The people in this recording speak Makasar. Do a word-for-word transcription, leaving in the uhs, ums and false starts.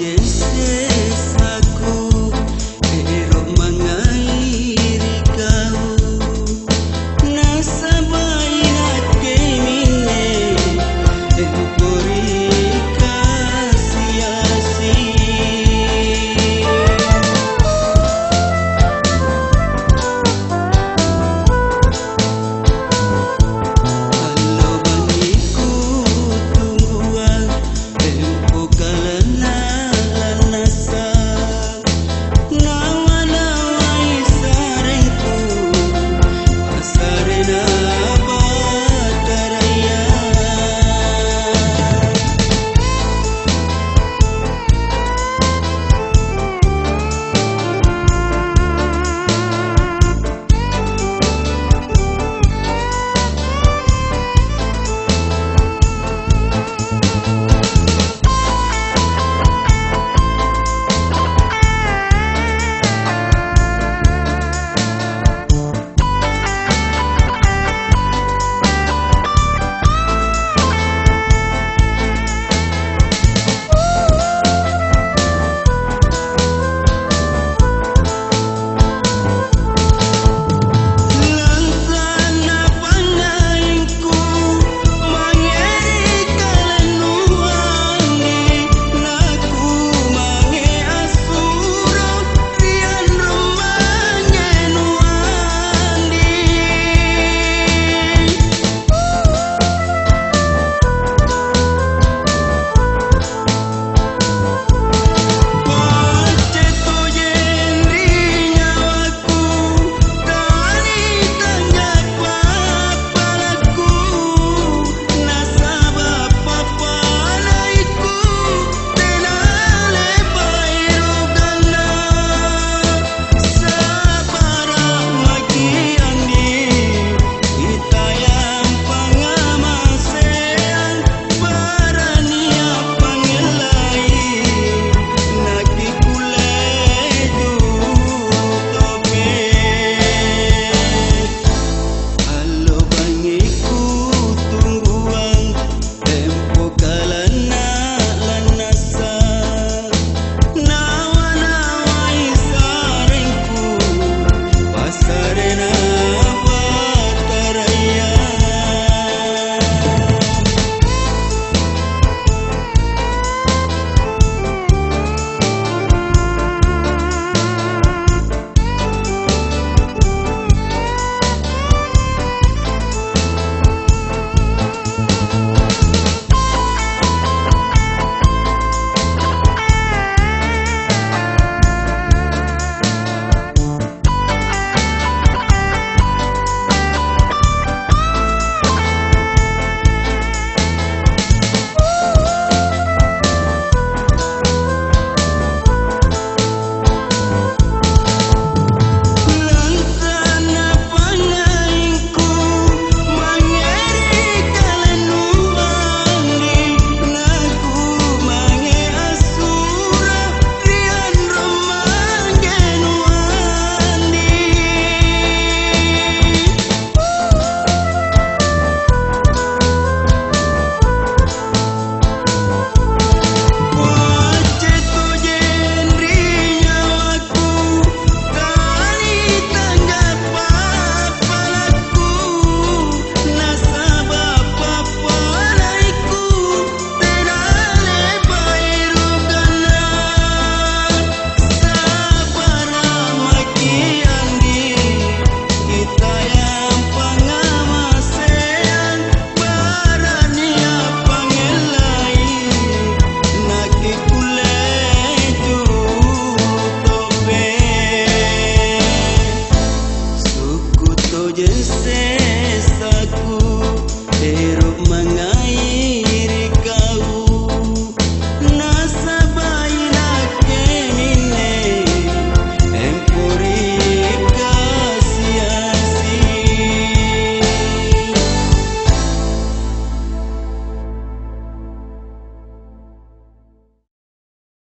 Sessaku ero' mangngai ri kau, nasaba' inakke minne tempori kasi-asi. Allo bangngi kutungguang, tempo kalanna lannasa', nawa-nawai sarengku, passarena Bataraya. Langkanna pangngaingku mange ri kalennuangi, nakumange assuro ri anrong mange nuandi. Pacce tojeng ri nyawaku, tani tanjapa palakku, nasaba' papanaikku tena le'bai' ruganna. Sabara' maki' andi', itayang pangngamaseang, barania pangngellai, nakikkulle tutope. Allo bangngi kutungguang, tempo kalanna lannasa', nawa-nawai sarengku, passarena Bataraya. Langkanna pangngaingku mange ri kalennuangi, nakumange assuro ri anrong mange nuandi. Pacce tojeng ri nyawaku, tani tanjapa palakku, nasaba' papanaikku tena le'bai' ruganna. Sabara' maki' andi', itayang pangngamaseang, barania pangngellai, nakikkulle tutope. Sukku' tojeng sessaku, ero'